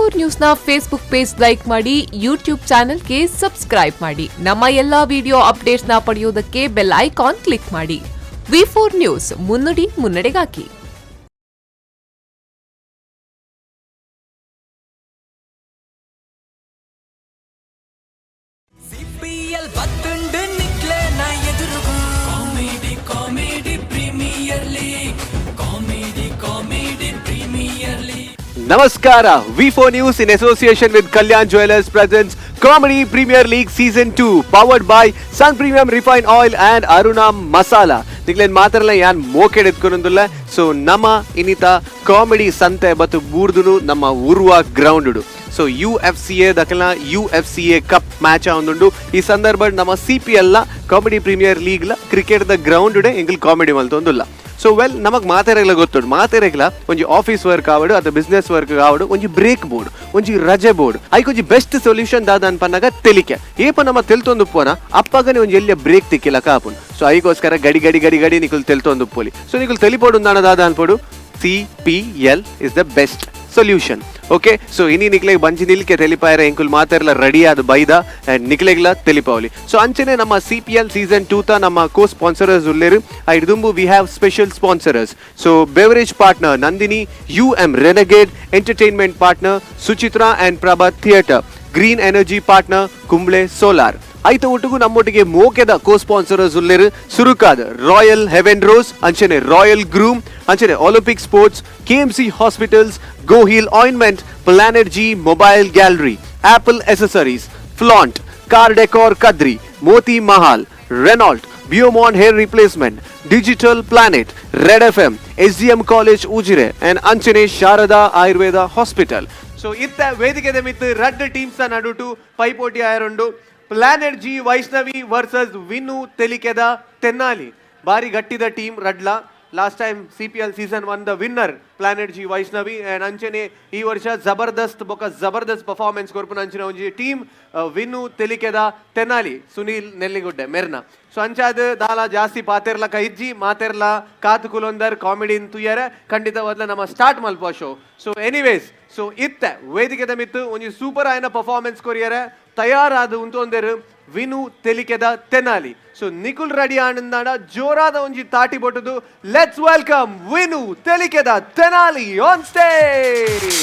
V4 ನ್ಯೂಸ್ನ Facebook page like ಮಾಡಿ, YouTube ಚಾನೆಲ್ಗೆ subscribe ಮಾಡಿ. ನಮ್ಮ ಎಲ್ಲಾ ವಿಡಿಯೋ ಅಪ್ಡೇಟ್ಸ್ನ ಪಡೆಯೋದಕ್ಕೆ bell icon click ಮಾಡಿ. ವಿ4 ನ್ಯೂಸ್, ಮುನ್ನುಡಿ ಮುನ್ನಡೆಗಾಗಿ. ಸಿಪಿಎಲ್ ಬತ್ತುಂಡು ನಿಕ್ಲೆ ನ ಎದುರುಗು. Comedy comedy premier league, comedy comedy premier league. ನಮಸ್ಕಾರ. V4 News in association with Kalyan Jewellers presents Comedy Premier League Season 2, powered by Sun Premium Refine Oil and Aruna Masala. ನಿಕ್ಲೇನ್ ಮಾತ್ರಲ್ಲ ಯಾನ್ ಮೋಕೆಡ್ ಎತ್ಕೊಂಡೊಂದುಲ್ಲ. ಸೊ ನಮ್ಮ ಇನ್ನಿತ comedy ಸಂತೆ ಬತ್ತು ಬೂರ್ದುನು ನಮ್ಮ Urwa ground. So UFCA ದಕಲ್ನ UFCA cup match ಒಂದುಂಡು. ಈ ಸಂದರ್ಭ ನಮ್ಮ CPL ನ comedy premier league ಲ cricket the ground ಎಂಕುಲು ಕಾಮಿಡಿ ಮಲ್ತೊಂದುಲ್ಲ. ಸೊ ವೆಲ್, ನಮಗ್ ಮಾತೆರೆಗ್ಲ ಗೊತ್ತುಂಡು, ಮಾತೆರೆಗ್ಲ ಒಂಜಿ ಆಫೀಸ್ ವರ್ಕ್ ಆವಡು ಅಥವಾ ಬಿಸ್ನೆಸ್ ವರ್ಕ್ ಆವಡು, ಒಂಜಿ ಬ್ರೇಕ್ ಬೋಡು, ಒಂಜಿ ರಜೆ ಬೋಡು. ಐಕ್ ಒಂಜಿ ಬೆಸ್ಟ್ ಸೊಲ್ಯೂಷನ್ ದಾದ ಅನ್ಪನ್ನಾಗ ತೆಲಿಕೆ. ಏಪ ನಮ್ಮ ತೆಲ್ತೊಂದು ಪೋನ ಅಪ್ಪಗನೆ ಒಂಜಿ ಎಲ್ಲಿಯ ಬ್ರೇಕ್ ತಿಕ್ಕಿಲ್ಲ ಕಾಪುನ್. ಸೊ ಐಗೋಸ್ಕರ ಗಡಿ ಗಡಿ ಗಡಿ ಗಡಿ ನಿಕುಲ್ ತೆಲ್ತೊಂದು ಪೋಲಿ. ಸೊ ನಿಕುಲ್ ತೆಲಿಪೋಡು ದಾನ ದಾದ ಅನ್ಪೋಡು, CPL is the best solution. Okay, so ಇನಿ ನಿಕ್ಲೆಗ್ ಬಂಜಿ ನಿಲ್ಕೆ ತೆಲಿಪಾಯರ ಎಂಕುಲ್ ಮಾತೆರ್ಲ ರೆಡಿ ಆದ ಬೈದ ಅಂಡ್ ನಿಕ್ಲೆಗ್ಲ ತೆಲಿಪಾವಲಿ. ಸೊ ಅಂಚನೆ ನಮ್ಮ CPL season 2 ತ ನಮ್ಮ ಕೋ ಸ್ಪಾನ್ಸರರ್ಸ್ ಉಲ್ಲೇರು. ಐದುಂಬು we have special sponsors. So beverage partner Nandini, UM Renegade, entertainment partner Suchitra and Prabha theatre, green energy partner Kumble solar. ಐತ ಒಟ್ಟಿಗೂ ನಮ್ಮೊಟ್ಟಿಗೆ ಮೋಕೆದ ಕೋ ಸ್ಪಾನ್ಸರರ್ಸ್ ಉಲ್ಲೇರು. ಸುರುಕಾದ royal Heaven rose, ಅಂಚನೆ ರಾಯಲ್ ಗ್ರೂಮ್, ಅಂಚನೆ Olympic sports, KMC hospitals, Goheal ointment, Planet G mobile gallery, Apple accessories, flaunt, car decor Kadri, Moti Mahal, Renault, Beaumont hair replacement, Digital Planet, Red FM, SDM college Ujire and ಅಂಚನೆ Sharada Ayurveda hospital. So ಇತ್ತ ವೇದಿಕೆ ಮಿತ್ತು ರಡ್ಡ್ teams ನಡುಟು ಪೈಪೋಟಿ ಆಯರುಂಡು. Planet G Vaishnavi versus Vinu ತೆಲಿಕೆದ Tenali. ಬಾರಿ ಗಟ್ಟಿದ team ರಡ್ಲ. Last time CPL season 1 the winner Planet G Vaishnavi and ಅಂಚನೆ ಈ ವರ್ಷ ಜಬರ್ದಸ್ತ್ ಬೊಕ ಜಬರ್ದಸ್ತ್ ಪರ್ಫಾರ್ಮೆನ್ಸ್ ಕೊರ್ಪುನ ಅಂಚಿನ ಒಂಜಿ ಟೀಮ್ ವಿನು ತೆಲಿಕೆದ ತೆನ್ನಾಲಿ, ಸುನೀಲ್ ನೆಲ್ಲಿಗುಡ್ಡೆ ಮೆರ್ನ. ಸೊ ಅಂಚಾದ ದಾಲ ಜಾಸ್ತಿ ಪಾತೆರ್ಲ ಕೈಜ್ಜಿ, ಮಾತೆರ್ಲ ಕಾತು ಕುಲೊಂದರ್ ಕಾಮಿಡಿನ್ ತುಯ್ಯರ. ಖಂಡಿತವಾದ್ಲ ನಮ್ಮ start ಮಲ್ಪ show. So anyways, so ಇತ್ತೆ ವೇದಿಕೆದ ಮಿತ್ತು ಒಂಜಿ ಸೂಪರ್ ಆಯ್ನ ಪರ್ಫಾರ್ಮೆನ್ಸ್ ಕೊರಿಯರ ತಯಾರಾದ ಉಂತೊಂದೆರು ವಿನು ತೆಲಿಕೆದ ತೆನಾಲಿ. ಸೊ ನಿಕುಲ್ ರೆಡಿ ಆನಂದಾಡ ಜೋರಾದ ಒಂಜಿ ತಾಟಿ ಬೊಟ್ಟುದು let's welcome Vinu ತೆಲಿಕೆದ Tenali on stage.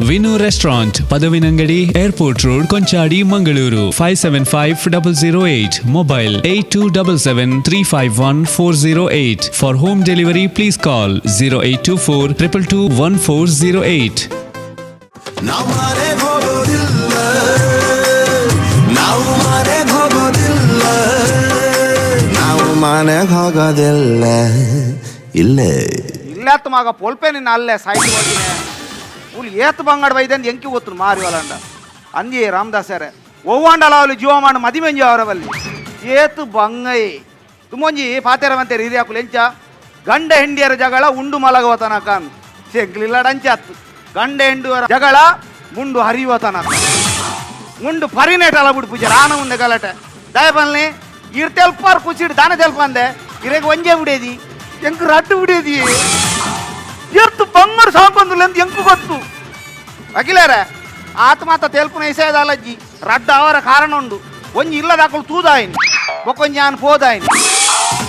Vinu restaurant, Padavinangadi, airport road, Konchadi, Mangaluru 575008. Mobile 8277351408. For home delivery, please call 0824 222 1408. ನಾವು ಮನೆಗ್ ಹೋಗೋದಿಲ್ಲ, ನಾವು ಮನೆಗ್ ಹೋಗೋದಿಲ್ಲ, ನಾವು ಮನೆಗ್ ಹೋಗೋದಿಲ್ಲ ಇಲ್ಲೇ. ಇಲ್ಲತ್ತ ಮಗ ಪೊಲ್ಪೆ ನಿನ್ನ ಅಲ್ಲೇ ಸಾಯ್ತು ಹೋಗಿನೆ. ಉಲ್ ಏತ್ ಬಂಗಾಡ ಬೈದಂದು ಎಂಕಿ ಗೊತ್ತು ಮಾರಿ ವಲಂಡ ಅಂದಿ ರಾಮದಾಸರೇ ಒವ್ವಾಂಡಲ ಅವಲು ಜೀವಮಾನ ಮದಿಮೆಂಜಿ ಅವರವಲ್ಲಿ ಏತು ಬಂಗೈ ತುಮೊಂಜಿ ಪಾತೆರವಂತೆ ಹಿರಿಯಾಕುಲು ಎಂಚ ಗಂಡ ಹೆಂಡಿಯರ ಜಗಳ ಉಂಡು ಮಲಗುವ ತನಕ ಸೆಂಕ್ಲಿಲ್ಲ ಡಂಚಾತ್ತು. ಗಂಡ ಹೆಂಡಿಯರ ಜಗಳ ಮುಂಡು ಹರಿಯುವ ತನಕ ಮುಂಡು ಪರಿನೇಟಲ ಬಿಡು ಪೂಜೆ ರಾನ ಮುಂದೆ ಗಲಾಟೆ ದಯಪಲ್ನಿ ಇರ್ ತೆಲ್ಪಾರ್ ಕುಸಿಡ್ ದಾನ ತೆಲ್ಪಂದೆ ಇರೆಗ್ ಒಂಜೆ ಬಿಡೇದಿ ಎಂಕ್ ರಡ್ಡು ಬಿಡೇದಿ ಎರ್ತು ಬಂಗಾರ ಸಾಕೊಂದುಲ್ಲ ಅಂತ ಎಂಕು ಗೊತ್ತು. ವಕೀಲರೇ, ಆತ್ಮಾತ ತೆಲ್ಪುನ ಇಸೇದಲ್ಲಜ್ಜಿ ರಡ್ಡು ಅವರ ಕಾರಣ ಉಂಡು. ಒಂಜಿ ಇಲ್ಲದಾಕಲು ತೂದಾಯಿನಿ, ಬೊಕೊಂಜಿ ಆನ್ ಪೋದಾಯಿನಿ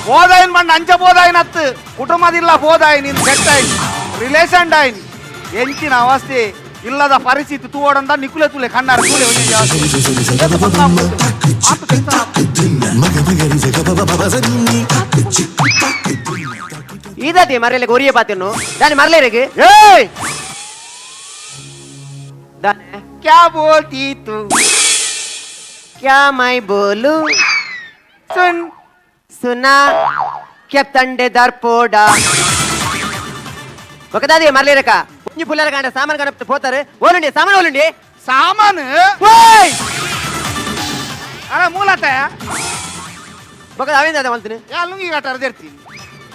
ಪೋದಾಯಿನ ಬಂಡ ಅಂಚ ಪೋದಾಯಿನ ಅತ್ತು ಕುಟುಂಬದಿಲ್ಲ ಪೋದಾಯಿನಿ ಸೆಟ್ ಆಯ್ನಿ ರಿಲೇಷನ್ ಆಯ್ನಿ ಎಂಚಿನ ಅವಸ್ಥೆ ಇಲ್ಲದ ಪರಿಸ್ಥಿತಿ ತೂವಡಂದ ನಿಕುಲೆ ತುಲೆ ಕಣ್ಣಾರ ತೂಲೆ ಒಂಜಿ ಆತು ಕೆಲಸ. ಈದಾತಿ ಮರೆಲೆ ಗೊರಿಯ ಪಾತಿನ್ನು ದಾನಿ ಮರಲೇರಿಗೆ. ಏಯ್! ದಾನೆ? ಕ್ಯಾ ಬೋಲ್ತಿ ತೂ? ಕ್ಯಾ ಮೈ ಬೋಲು? ಸುನ್. ಸುನಾ ಕ್ಯಾ ತಂಡೆದಾರ್ ಪೋಡ ఒకదాది మరలేరక పుంజి పుల్లల కాండ సామాన్ కనప పోతారు. ఓలుండి సామాన్ ఓలుండి. ಸಾಮಾನು. ఓయ్! ಅರೆ ಮೂಲತ. ఒక అవేంది అదే మల్తుని. ಯಾ ಲುಂಗಿ ಕಟ್ಟಾರ ದೇರ್ತೀನಿ.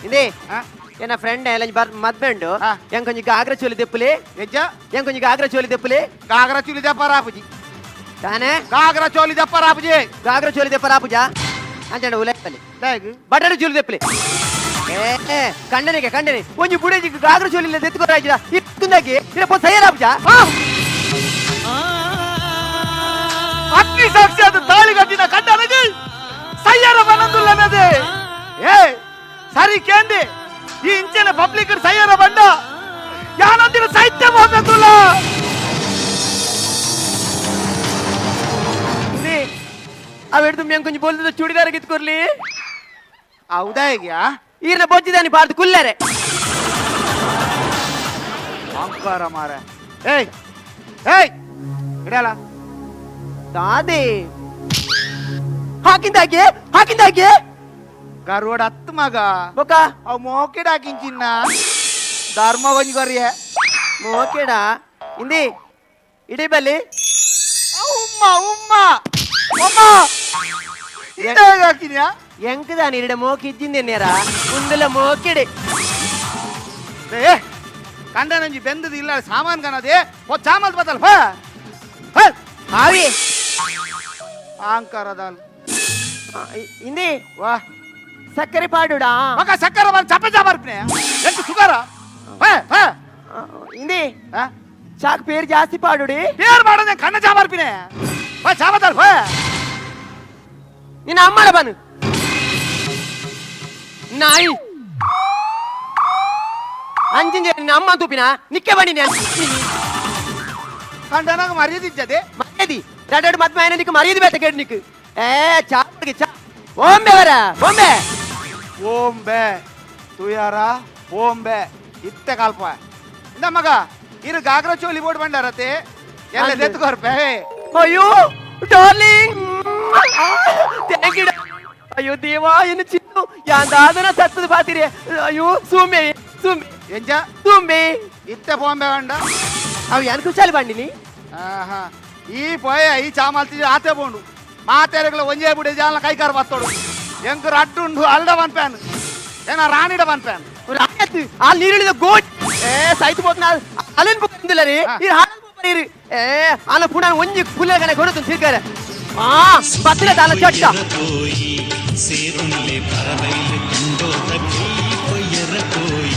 ఇందే. ಆ? ಎನ್ನ ಫ್ರೆಂಡ್ ಎಲ್ಲ ಮದ್ಮೆಂಡು. ಆ. ಎಂ కొంచెం గాగ్ర చోలి దెప్పులే. ಎಜ್ಜ. ಎಂ కొంచెం గాగ్ర చోలి దెప్పులే. ಗಾಗ್ರ ಚುಲಿ ದಪ್ಪ ರಾಪುಜಿ. ತಾನೇ. ಗಾಗ್ರ ಚೋಲಿ ದಪ್ಪ ರಾಪುಜಿ. గాగ్ర చోలి దెప్ప రాపుజా అంచండి ఉలేపల్లి. ದಾಯಗ್. బట్టలు చూలు తెప్పలే ఏ కండనికే కండని. కొంచెం బుడేజి గాగ్ర చోలి తెత్తుకోరాజురా ఇత్తుందాకి ఇలా పో సయ్యరాపుజా. ಅಗ್ನಿ ಸಾಕ್ಷಿ ಅದು ತಾಳಿ ಕಟ್ಟಿನ ಕಂಡನಗೆ ಸಯ್ಯಾರ ಬನ್ನದುಲ್ಲನದೆ. ಏ ಸರಿ ಕೇಂದಿ, ಈ ಇಂಚಿನ ಪಬ್ಲಿಕ್ ಸಯ್ಯಾರ ಬಂಡ ಯಾನೊಂದಿನ ಸಾಹಿತ್ಯ ಹೋಗದುಲ್ಲ. ಅವೆಡ್ದು ಮ್ಯಾಂಗ್ ಕೊಂಚ ಬೋಲ್ದ ಚೂಡಿದಾರ ಕಿತ್ಕೊರ್ಲಿ. ಹೌದಾ ಹೇಗ್ಯಾ? ಈರ್ನ ಬೊಜ್ಜಿದಾನಿ ಬಾರ್ದು ಕುಲ್ಲರೆ. ಅಂಕಾರ ಮಾರ. ಏಯ್ ಏಯ್ ಇಡಲ್ಲ. ದಾದೆ ಹಾಕಿಂದಾಗೆ ಹಾಕಿಂದಾಗೆ ಗರುಡ ಹತ್ತು ಮಗ. ಬೊಕ್ಕ ಅವ್ ಮೋಕೆಡ್ ಹಾಕಿಂಚಿನ್ನ ಧರ್ಮ ಒಂಜಿ ಕೊರಿಯ. ಮೋಕೆಡ ಇಂದಿ ಇಡೀ ಬಲ್ಲಿ. ಉಮ್ಮ ಉಮ್ಮ ಉಮ್ಮ ಇದಾಗ ಹಾಕಿದ್ಯಾ? ಎಂಕದಾನಿ ಇಡ ಮೋಕಿ ಇಜ್ಜಿಂದೆನ್ನೇರ ಉಂದಲ ಮೋಕೆಡೆ. ಏ ಕಂಡನಂಜಿ ಬೆಂದದ ಇಲ್ಲ ಸಾಮಾನ್ ಕನದೆ ಓ ಚಾಮಲ್ ಬತ್ತಲ್ ಫ ಫ ಹಾವಿ ಆಂಕಾರದಾಲ್. ಇಂದಿ ವಾ ಸಕ್ಕರೆ ಪಾಡುಡಾ. ಮಗ ಸಕ್ಕರೆ ಬಂದು ಚಪ್ಪೆ ಚಾಬರ್ಪನೆ ಎಂತ ಸುಗಾರ ಫ ಫ. ಇಂದಿ ಆ ಚಾಕ್ ಪೇರ್ ಜಾಸ್ತಿ ಪಾಡುಡಿ. ಪೇರ್ ಮಾಡೋದೆ ಕಣ್ಣ ಚಾಬರ್ಪಿನೆ ಫ ಚಾಬತ್ತಲ್ ಫ. ನಿನ್ನ ಅಮ್ಮಳ ಬನ್ ನಾಯಿ ಅಂಜಿಂಜ ನಿನ್ನ ಅಮ್ಮ ತೂಪಿನ ನಿಕ್ಕೆ ಬನ್ನಿ. ಕಂಡನಾಗ ಮರ್ಯಾದೆ ಇಜ್ಜದೆ. ಮರ್ಯಾದಿ ಎರಡು ಮದ್ವೆ ನಿಕ್ ಮರ್ಯಾದೆ ಬೇತ ಕೇಳಿ ನಿಕ್. ಏ ಚಾ ಚಾ ಓಂಬೆ ವರ ಓಂಬೆ ಓಂಬೆ ತುಯಾರ ಓಂಬೆ ಇತ್ತೆ ಕಾಲ್ಪ ಇಂದ ಮಗ ಇರು ಗಾಗ್ರ ಚೋಲಿ ಬೋರ್ಡ್ ಬಂಡಾರತೆ ಎಲ್ಲ ಅಂದು. ದೆತ್ಕೊರ್ಪೆ. ಅಯ್ಯೋ ಡಾರ್ಲಿಂಗ್ thank you. ಅಯ್ಯೋ ದೇವಾ ಏನು ಚಿನ್ನು ಯಾಂದಾದನ ಸತ್ತದ ಬಾತಿರಿ. ಅಯ್ಯೋ ಸೂಂಬೆ ಸೂಂಬೆ ಎಂಜ ಸೂಂಬೆ ಇತ್ತೆ ಬೊಂಬೆ ಬಂಡ. ಅವ್ ಯಾನ್ ಕುಶಾಲಿ ಬಂಡಿನಿ. ಆಹಾ ಈ ಪೋಯ ಈ ಚಾಮಲ್ತಿ ಆತೆ ಬೋಂಡು ಮಾತೆರೆಗಳ ಒಂಜೇ ಬುಡೆ ಜಾಲ ಕೈಕಾರ ಬತ್ತೋಡು ಎಂಕು ರಡ್ಡುಂಡು ಅಲ್ಡ ಬನ್ಪ್ಯಾನ್ ಏನ ರಾಣಿಡ ಬನ್ಪ್ಯಾನ್. ರಾಯತ್ ಆ ನೀರುಳಿದ ಗೋಟ್ ಏ ಸೈತು ಬೋತ್ನ ಅಲನ್ ಬುಕ್ಕಿಂದಿಲ್ಲ ರೀ. ಈ ಹಾಳು ಬೋಪರಿ ಏ ಆಲ ಪುಣ ಒಂಜಿ ಪುಲ್ಲಗನೆ ಕೊಡುತ್ತು ತಿರ್ಗಾರೆ ಆ ಬತ್ತಿರ ದಾಲ ಚಟ್ಟ. ಸೇರುಳ್ಳಿ ಪರಬೈಲು ಕಂಡೋದ ಕೊಯ್ಯರ ಕೋಯಿ.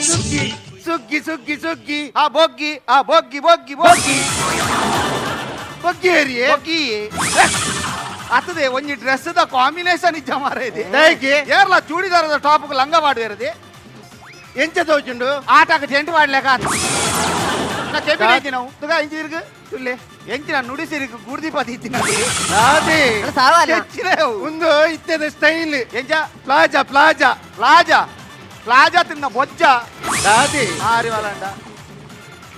ಸುಗ್ಗಿ ಸುಗ್ಗಿ ಸುಗ್ಗಿ ಸುಗ್ಗಿ ಆ ಬೊಗ್ಗಿ ಆ ಬೊಗ್ಗಿ ಬೊಗ್ಗಿ ಬೊಗ್ಗಿ ಬೊಗ್ಗಿ ಏರಿಯೇ ಬೊಗ್ಗಿ ಅತ್ತದೆ ಒಂಜಿ ಡ್ರೆಸ್ the combination ಇಜ್ಜ ಮಾರ ಇದೆ. ದಾಯೆಗೆ? ಏರ್ಲ ಚೂಡಿದಾರದ ಟಾಪ್ ಲಂಗ ಮಾಡುವಿರದೆ. ಎಂಚ ತೋಚುಂಡು? ಆಟಕ್ಕೆ ಟೆಂಟ್ ಮಾಡ್ಲೇಕ ನಾ ಕೆಬಿನ ನಾವು ತುಗ ಇಂಚಿ ಇರ್ಗು ತುಲ್ಲೆ ಎಂಚಿನ ನುಡಿಸಿರಿಗು ಗುರ್ದಿಪ ದೀತಿನ. ದಾದೆ ಸಾವಾಲ ಒಂದು ಇತ್ತೆದ ಸ್ಟೈಲ್. ಎಂಜ? Plaza plaza. ಪ್ಲಾಜಾ ಪ್ಲಾಜಾ ತಿನ್ನ ಬೊಜ್ಜ. ದಾದೆ ಆರಿ ವಲಂಡ.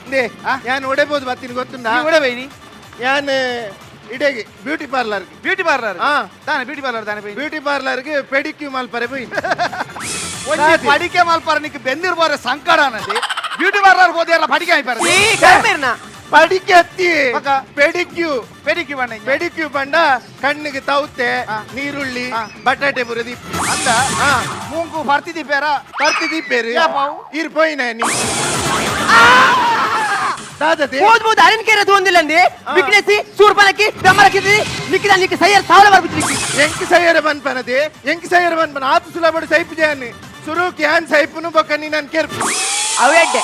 ಇಂದೆ ಆ? ಯಾನ್ ಒಡೆಬೋದು ಬತ್ತೀನಿ ಗೊತ್ತುಂಡಾ? ನೀ ಉಡೆ ಬೈನಿ. ಯಾನ್ ಇಡೆಗೆ ಬ್ಯೂಟಿ ಪಾರ್ಲರ್. Beauty parlour? ಆ. ತಾನೆ ಬ್ಯೂಟಿ ಪಾರ್ಲರ್ ತಾನೆ ಬೈನಿ? ಬ್ಯೂಟಿ ಪಾರ್ಲರ್ಗೆ ಪೆಡಿಕ್ಯೂ ಮಲ್ಪರೆ ಪೋಯಿ. ಒಂಜಿ ದಾದೆ? ಪಡಿಕೆ ಮಲ್ಪರ ನಿಕ್ ಬೆಂದಿರ್ ಬೋರೆ ಸಂಕಡ ಅನ್ನದಿ ಬ್ಯೂಟಿ ಪಾರ್ಲರ್ ಹೋದೆಲ್ಲ ಪಡಿಕೆ ಆಯ್ಪಾರ. ಈ ಕರ್ಮೇರ್ನ ಪಡಿಕೆ ಅತ್ತಿ. ಬೊಕ? ಪೆಡಿಕ್ಯೂ. ಪೆಡಿಕ್ಯೂ ಬಣ್ಣ ಪೆಡಿಕ್ಯೂ ಪಂಡ ಕಣ್ಣಿಗೆ ತೌತೆ ಆ. ನೀರುಳ್ಳಿ ಆ. ಬಟಾಟೆ ಪೂರ ದೀಪ. ಅಂದ ಆ. ಮೂಂಕು ಭರ್ತಿ ದೀಪೇರ. ಪರ್ತಿ ದೀಪೇರು. ಯಾಪಾವು? ಇರ್ ಪೋಯಿನ ನೀ ದಾದತೆ. ಹೋದ್ ಬೋದು ಅರನ್ ಕೇರ ತೋಂದಿಲ್ಲಂದೆ ವಿಘ್ನೇಸಿ ಸೂರ್ಪನಕ್ಕಿ ದಮ್ಮರಕ್ಕಿದ್ದಿ ನಿಕ್ಕಿದ ನಿಕ್ಕ ಸೈಯರ್ ಸಾವಲ ಬರ್ಬಿತ್ತು ನಿಕ್ಕಿ. ಎಂಕ್ ಸೈಯರ ಬನ್ಪನದೆ ಎಂಕ್ ಸೈಯರ ಬನ್ಪನ ಆತು ಸುಲಭಡು ಸೈಪು ಜಾನ್ ಸುರುಕ್ ಯಾನ್ ಸೈಪುನು ಬೊಕ್ಕ ನೀ ನನ್ ಕೆರ್ಪು. ಅವೆಡ್ಡೆ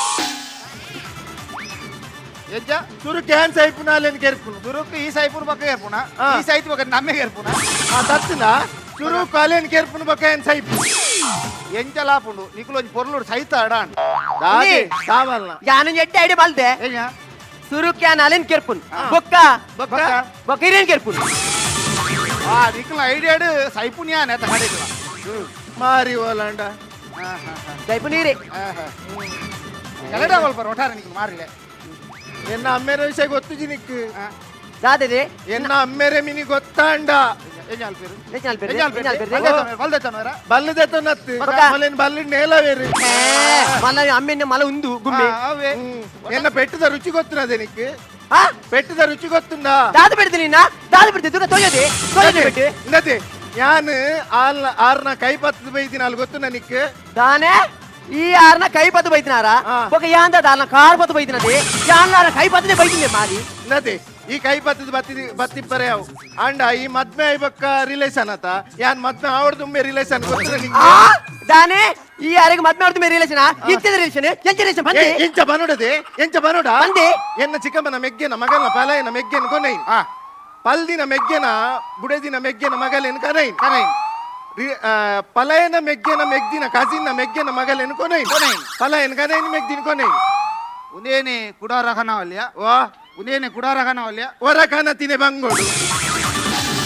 ಎಂಜ? ಸುರುಕ್ ಯಾನ್ ಸೈಪುನ ಅಲ್ಲೇನ್ ಕೆರ್ಪುನು. ಸುರುಕ್ ಈ ಸೈಪುರ್ ಬೊಕ್ಕ ಏರ್ಪುನ. ಆ. ಈ ಸೈತ್ ಬೊಕ್ಕ ನಮ್ಮೆಗೆ ಏರ್ಪುನ. ಆ ತತ್ತುನ ಸುರುಕ್ ಅಲ್ಲೇನ್ ಕೆರ್ಪುನು ಬೊಕ್ಕ ಯಾನ್ ಸೈಪು. ಎಂಚ ಲಾಪುಂಡು ನಿಕುಲು ಒಂಜಿ ಪೊರ್ಲುಡು ಸೈತ ಅಡಾಂಡ್. ದಾದೆ ಇಲ್ಲಿ. ಸಾವಲ್ನ ಯಾನು ಎಡ್ಡೆ ಐಡಿ ಮಲ್ದೆ. ಏಜ? ಸುರುಕ್ಯಾನ್ ಅಲೆನ್ ಕೆರ್ಪುನ್ ಬೊಕ್ಕ ಬೊಕ್ಕ ಬೊಕ್ಕ ಇರೇನ್ ಕೆರ್ಪುನ್. ಆ ನಿಕುಲು ಐಡಿಯಾಡು ಸೈಪುನ್ಯಾನೆ ಅತ್ತ ಕಡೆಗೆ. ಮಾರಿ ಓಲಾಂಡ. ಸೈಪು ನೀರೇ. ಕನ್ನಡ ಒಲ್ಪ ಒಟ್ಟಾರೆ ನಿಕುಲು ಮಾರಿಲೆ. ಎನ್ನ ಅಮ್ಮೇರ ವಿಷಯ ಗೊತ್ತುಜಿ ನಿಕ್. ದಾದದೆ ಎನ್ನ ಅಮ್ಮೇರೆ ಮಿನಿ ಗೊತ್ತಾಂಡ. ಎಂಜ ಅಲ್ಪೇರು? ಎಂಚ ಅಲ್ಪೇರು? ಎಂಜ ಅಲ್ಪೇರು? ಎಂಚ ಅಲ್ಪೇರು? ಬಲ್ದೆ ಬಲ್ಲದೆ ತೊನ್ನತ್ತು ಬೊಕ್ಕ? ಮೊಲೇನ್ ಬಲ್ಲು ನೇಲವೇರು. ಮಲ್ಲ ಅಮ್ಮೆನ್ನ ಮಲ ಉಂದು ಗುಮ್ಮೆ. ಅವೇ. ಎನ್ನ ಪೆಟ್ಟದ ರುಚಿ ಗೊತ್ತುನದೆ ನಿಕ್? ಆ ಪೆಟ್ಟದ ರುಚಿ ಗೊತ್ತುಂಡ? ದಾದ ಬಿಡ್ತೀನಿ ನಿನ್ನ ದಾದ ಬಿಡ್ತೀನಿ ತುಗ ತೋಜದೆ ತೋಜದೆ ಬಿಟ್ಟು. ಇಂದತೆ ಯಾನ್ ಆಲ್ನ ಆರ್ನ ಕೈ ಪತ್ತದ ಬೈದಿನ ಅಲ್ಲಿ ಗೊತ್ತುಂಡ ನಿಕ್? ದಾನೆ ಈ ಆರ್ನ ಕೈ ಪತ್ತು ಬೈತಿನಾರ? ಆ. ಬೊಕ ಯಾಂದ ದಾನ ಕಾರ್ ಪತ್ತು ಬೈತಿನದೆ ಯಾನ್ ಕೈ ಪತ್ತದೆ ಬೈತಿನಿ ಮಾರಿ. ಇಂದತೆ ಈ ಕೈ ಪತ್ತದ ಬತ್ತಿ ಬತ್ತಿಪ್ಪರೆ ಅವು ಅಂಡ ಈ ಮದ್ಮೆ ಐಬಕ್ಕ ರಿಲೇಷನ್ ಆತ ಯಾನ್ ಮದ್ಮೆ ಆವಡ್ದುಂಬೆ ರಿಲೇಷನ್ ಗೊತ್ತುಂಡ ನಿಕ್? ಆ ದಾನೆ ಈ ಯಾರಿಗೆ ಮದ್ವೆ ಮಾಡ್ತು ಮೇ ರಿಲೇಷನ್ ಇಂಚದ ರಿಲೇಷನ್ ಎಂಚ ರಿಲೇಷನ್ ಬಂದೆ ಎಂಚ ಬನುಡದೆ ಎಂಚ ಬನುಡ ಬಂದೆ. ಎನ್ನ ಚಿಕ್ಕಮ್ಮನ ಮೆಗ್ಗೆನ ಮಗನ ಪಲಯನ ಮೆಗ್ಗೆನ ಕೊನೈನ್ ಪಲ್ದಿನ ಮೆಗ್ಗೆನ ಬುಡೆದಿನ ಮೆಗ್ಗೆನ ಮಗಲೇನು ಕನೈನ್ ಕನೈನ್. ಪಲಯನ ಮೆಗ್ಗೆನ ಮೆಗ್ದಿನ ಕಸಿನ್ನ ಮೆಗ್ಗೆನ ಮಗಲೇನು ಕೊನೈನ್ ಕೊನೈನ್. ಪಲಯನ ಕನೈನ್ ಮೆಗ್ದಿನ ಕೊನೈನ್ ಉಂದೇನೆ ಕುಡಾರಹನವಲ್ಯ ವಾ ಉಂದೇನೆ ಕುಡಾರಹನವಲ್ಯ ಒರ ಕನ ತಿನೆ ಬಂಗೋಡು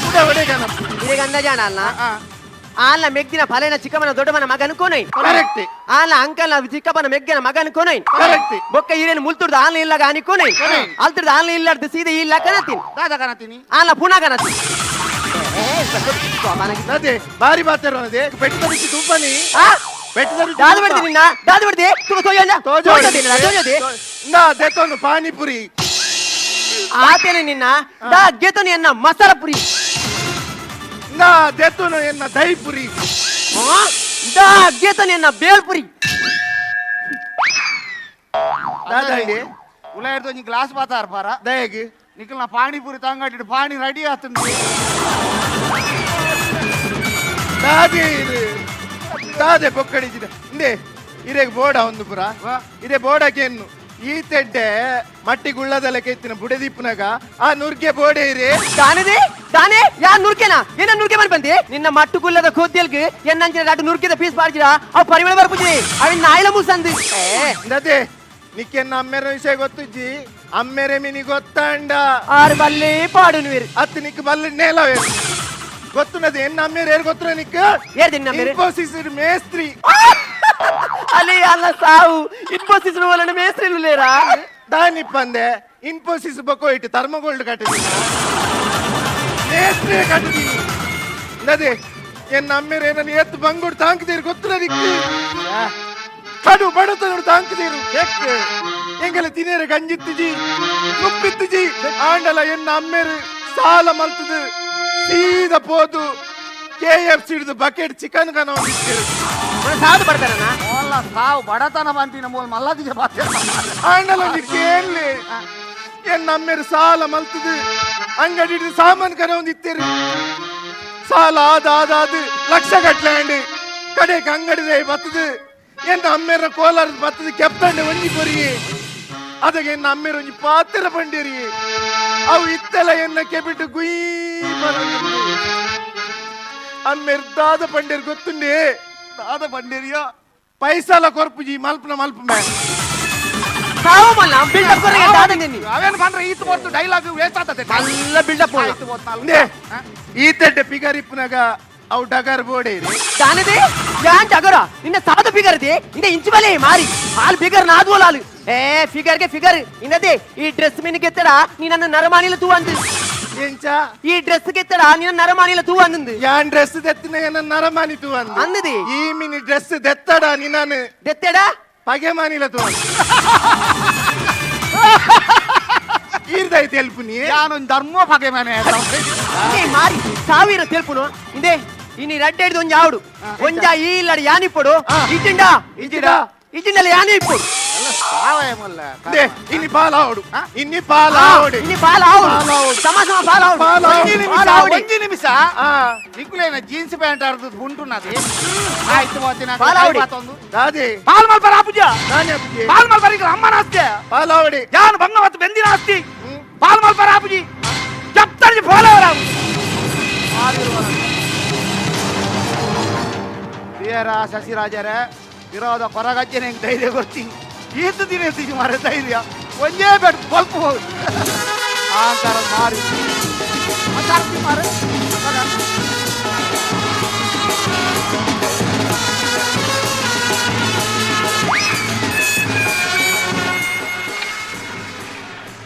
ಕುಡ ಒಡೆ ಕನ ಇದೇ ಅಂದಾಜಾಣ ಅಲ್ಲ ಆಲ್ನ ಮೆಗ್ದಿನ ಫಲೇನ ಚಿಕ್ಕಮ್ಮನ ದೊಡ್ಡಮ್ಮನ ಮಗನ ಕೋನೈನ್ ಕರೆಕ್ಟ್ ಆಲ್ನ ಅಂಕಲ್ನ ಚಿಕ್ಕಪ್ಪನ ಮೆಗ್ಗೆನ ಮಗನ ಕೋನೈನ್ ಕರೆಕ್ಟ್ ಬೊಕ್ಕ ಈರೇನು ಮುಲ್ತುಡ್ದು ಆಲ್ನ ಇಲ್ಲಾಗ ಆನಿ ಕೋನೈನ್ ಅಲ್ತುಡ್ದು ಆಲ್ನ ಇಲ್ಲಾರ್ದು ಸೀದೆ ಇಲ್ಲ ಕನತಿನ್ ದಾದ ಕನತೀನಿ ಆಲ್ನ ಪುನಃ ಕನತಿನ್ ಅದೇ ಬಾರಿ ಬಾತೇರೋನದೆ ಪೆಟ್ಟದ ರುಚಿ ತುಪ್ಪನಿ ಪೆಟ್ಟದ ರುಚಿ ದಾದ ಬಿಡ್ತಿ ನಿನ್ನ ದಾದ ಬಿಡ್ತಿ ತುಗ ತೋಜಲ್ಲ ತೋಜೋದಿ ತೋಜೋದಿ ನಾ ದೆತೋನು ಪಾನಿಪುರಿ ಆತೇನೆ ನಿನ್ನ ದಾ ಗೆತನು ಎನ್ನ ಮಸಾಲ ಪುರಿ ನಾ ದೆತೋನು ಎನ್ನ ದಹಿಪುರಿ ಆ? ದಾ ಗೆತನು ಎನ್ನ ಬೇಲ್ಪುರಿ ದಾದಂಡಿ ಉಲ ಹಿಡ್ದು ಒಂಜಿ ಗ್ಲಾಸ್ ಬಾತಾರ ಪಾರ ದಯಗೆ ನಿಖಲ್ ನಾ ಪಾನಿಪುರಿ ತಂಗಟ್ಟಿಟ್ಟು ಪಾನಿ ರೆಡಿ ಆತುಂಡು ದಾದೆ ಇದು ದಾದೆ ಬೊಕ್ಕಡಿಜಿದ ಇಂದೆ ಇರೆಗ್ ಬೋಡ ಒಂದು ಪುರ ಇರೆ ಬೋಡಕ್ಕೆ ಈ ತೆಡ್ಡೆ ಮಟ್ಟಿ ಗುಳ್ಳದಲ್ಲ ಕೆತ್ತಿನ ಬುಡೆದಿಪ್ಪುನಗ ಆ ನುರ್ಗೆ ಬೋಡೆ ಇರೆ ದಾನದೆ ದಾನೆ ಯಾ ನುರ್ಕೆನಾ ಏನ ನುರ್ಕೆ ಮನ್ ಬಂದಿ ನಿನ್ನ ಮಟ್ಟು ಗುಲ್ಲದ ಕೋದ್ಯಲ್ಗೆ ಎನ್ನಂಚಿನ ರಾಟು ನುರ್ಕೆದ ಪೀಸ್ ಬಾರ್ಜಿರ ಅವು ಪರಿಮಳ ಬರ್ಪುಜಿ ಅವಿನ ನಾಯಿಲ ಮೂಸಂದು ಏ ಇಂದದೆ ನಿಕ್ಕೆನ್ನ ಅಮ್ಮೆರ ವಿಷಯ ಗೊತ್ತುಜ್ಜಿ ಅಮ್ಮೆರೆ ಮಿನಿ ಗೊತ್ತಾಂಡ ಆರು ಬಲ್ಲೆ ಪಾಡುನುವಿರು ಅತ್ತು ನಿಕ್ ಬಲ್ಲ ನೇಲವೇ ಗೊತ್ತುನದು ಎನ್ನ ಅಮ್ಮೆರೆ ಏರ್ ಗೊತ್ತುನ ನಿಕ್ ಏರ್ ನಿನ್ನ ಅಮ್ಮೆರೆ? ಇನ್ಫೋಸಿಸ್ ಮೇಸ್ತ್ರಿ ಅಲ್ಲಿ ಅಲ್ಲ ಸಾವು ಇನ್ಫೋಸಿಸ್ ವಲನ ಮೇಸ್ತ್ರಿಲು ಲೇರಾ ದಾನಿಪ್ಪಂದೆ ಇನ್ಫೋಸಿಸ್ ಬೊಕ್ಕೋ ಇಟ್ಟು ಥರ್ಮಗೋಲ್ಡ್ ಕಟ್ಟಿದ್ದೀನಿ ಮೇಸ್ತ್ರಿ ಕಟ್ಟಿದ್ದೀನಿ ನದೇ ಎನ್ನ ಅಮ್ಮೆರೆ ನನ್ನ ಎತ್ತು ಬಂಗುಡು ತಾಂಕದೀರು ಗೊತ್ತಿಲ್ಲ ನಿಕ್ಕು ಕಡು ಬಡತನೋಡು ತಾಂಕದೀರು ಎಂಗಲ ತಿನೇರ ಗಂಜಿತ್ತಿಜಿ ಮುಪ್ಪಿತ್ತಿಜಿ ಆಂಡಲ ಎನ್ನ ಅಮ್ಮೆರು ಸಾಲ ಮಲ್ತದು ಸೀದ ಪೋದು ಕೆ ಎಫ್ ಸಿಡ್ದು ಬಕೆಟ್ ಚಿಕನ್ ಕನ ಸಾದು ಬರ್ತಾರಣ್ಣ ಮೋಲ್ಲ ಸಾವು ಬಡತನ ಬಂತಿನ ಮೂಲ ಮಲ್ಲದಿಗೆ ಬಾತೆ ಆಂಡಲ ಕೇಳಲಿ ಎನ್ನ ಅಮ್ಮೆರು ಸಾಲ ಮಲ್ತದು ಅಂಗಡಿ ಹಿಡಿದು ಸಾಮಾನು ಕನ ಒಂದು ಇತ್ತೀರಿ ಸಾಲ ಆದ ಆದ ಅದು ಲಕ್ಷ ಗಟ್ಲೆ ಅಂಡಿ ಕಡೆಗೆ ಅಂಗಡಿದೆ ಬತ್ತದು ಎನ್ನ ಅಮ್ಮೆರ ಕೋಲಾರ ಬತ್ತದು ಕೆಪ್ತಂಡೆ ಒಂಜಿ ಕೊರಿ ಅದಕ್ಕೆ ಎನ್ನ ಅಮ್ಮೆರ ಒಂಜಿ ಪಾತ್ರ ಬಂಡಿರಿ ಅವು ಇತ್ತೆಲ್ಲ ಎನ್ನ ಕೆಬಿಟ್ಟು ಗುಯ್ ಅಮ್ಮೆರ್ ದಾದ ಪಂಡೇರ್ ಗೊತ್ತುಂಡೆ ದಾದ ಬಂಡೇರಿಯೋ ಪೈಸಾಲ ಕೊರ್ಪುಜಿ ಮಲ್ಪನ ಮಲ್ಪ ಮೇ ಸಾವು ಮಲ್ಲ ಬಿಲ್ಡಪ್ ಕೊರ್ರೆ ದಾದ ನಿನ್ನಿ ಅವೇನು ಬಂದ್ರೆ ಈತ್ ಬರ್ತು ಡೈಲಾಗ್ ವೇಸ್ಟ್ ಆಗ್ತದೆ ಮಲ್ಲ ಬಿಲ್ಡಪ್ ಈತ್ ಬೋತ್ನಾಲ್ ನೇ ಈ ತೆಡ್ಡೆ ಪಿಗರ್ ಇಪ್ಪುನಾಗ ಅವು ಡಗರ್ ಬೋಡೇರಿ ದಾನದೆ ಯಾನ್ ಜಗರ ನಿನ್ನ ಸಾದು ಫಿಗರ್ ಇದೆ ಇಂದ ಇಂಚು ಬಲೆ ಮಾರಿ ಹಾಲ್ ಫಿಗರ್ ನಾದು ಲಾಲು ಏ ಫಿಗರ್ಗೆ ಫಿಗರ್ ಇನ್ನದೇ ಈ ಡ್ರೆಸ್ ಮಿನ್ ಗೆತ್ತಡ ನೀ ನನ್ನ ನರಮಾನಿಲ ತೂ ಅಂದು ಎಂಚ ಈ ಡ್ರೆಸ್ ಗೆತ್ತಡ ನಿನ್ನ ನರಮಾನಿಲ ತೂ ಅಂದು ಯಾನ್ ಡ್ರೆಸ್ ದೆತ್ತಿನ ಏನ ನರಮಾನಿ ತೂ ಅಂದು ಅಂದದಿ. ಈ ಮಿನಿ ಡ್ರೆಸ್ ದೆತ್ತಡ ನಿನ್ನಾನು ದೆತ್ತೆಡ ಪಗೆ ಮಾನಿಲ ತೂ ಅಂದು ಈರ್ದೈತೆ ಎಲ್ಪುನಿ ಯಾನೊಂದು ಧರ್ಮ ಪಗೆ ಮನೆ ಇಂದೇ ಮಾರಿ ಸಾವಿರ ತೆಲ್ಪುನು ಇಂದೇ ಇನಿ ರಡ್ಡೆ ಹಿಡ್ದು ಒಂಜಿ ಆವಡು ಒಂಜ ಈ ಇಲ್ಲಡ ಯಾನಿಪ್ಪಡು ಇಜ್ಜಿಂಡ ಇಜ್ಜಿಡ. ಇಜ್ಜಿಂಡಲ ಯಾನಿ ಇಪ್ಪಡು ಸಾವಯ ಮಲ್ಲ they ಇನ್ನಿ ಪಾಲಾವಡು ಇನ್ನಿ ಪಾಲಾವಡು ಇನಿ ಪಾಲ ಆವಡು ಸಮ ಸಮ ಪಾಲ ಆವಡು ಪಾಲ ಆವಡು. ಒಂಜಿ ನಿಮಿಷ ಪಾಲ ಆವಡು. ಒಂಜಿ ನಿಮಿಷ ನಿಕ್ಕುಲೇನ ಜೀನ್ಸ್ ಪ್ಯಾಂಟ್ ಅರ್ಧದ ಉಂಟುన్నది ಆಯ್ತು ಹೋತಿನ ಪಾಲ ಆವಡಿ. ದಾದಿ ಪಾಲ್ ಮಲ್ಪರ ಆಪುಜ ನಾನೇ ಅಪ್ಪುಜಿ ಪಾಲ್ ಮಲ್ಪರ ಈಗ ಅಮ್ಮನ ಆಸ್ತಿ ಪಾಲಾವಡಿ ಯಾನು ಬಂಗವತ್ತು ಬೆಂದಿನ ಆಸ್ತಿ ಪಾಲ್ ಮಲ್ಪರ ಆಪುಜಿ ಜಪ್ತರ್ಜಿ ಫೋಲವರ ವೀರ ಶಶಿರಾಜರೇ ವಿರೋಧ ಕೊರಗಜ್ಜನೆ ಹೆಂಗ್ ಧೈರ್ಯ ಕೊಡ್ತೀನಿ ಈತ ದಿನ ಎತ್ತಿಜಿ ಮಾರ ಧೈರ್ಯ ಒಂದೇ ಬೆಡ್ ಬಲ್ಪ್ ಹೋಗಿ ಆ ಥರ ಮಾರಿ ಮಾತಾಡ್ತಿ ಮಾರ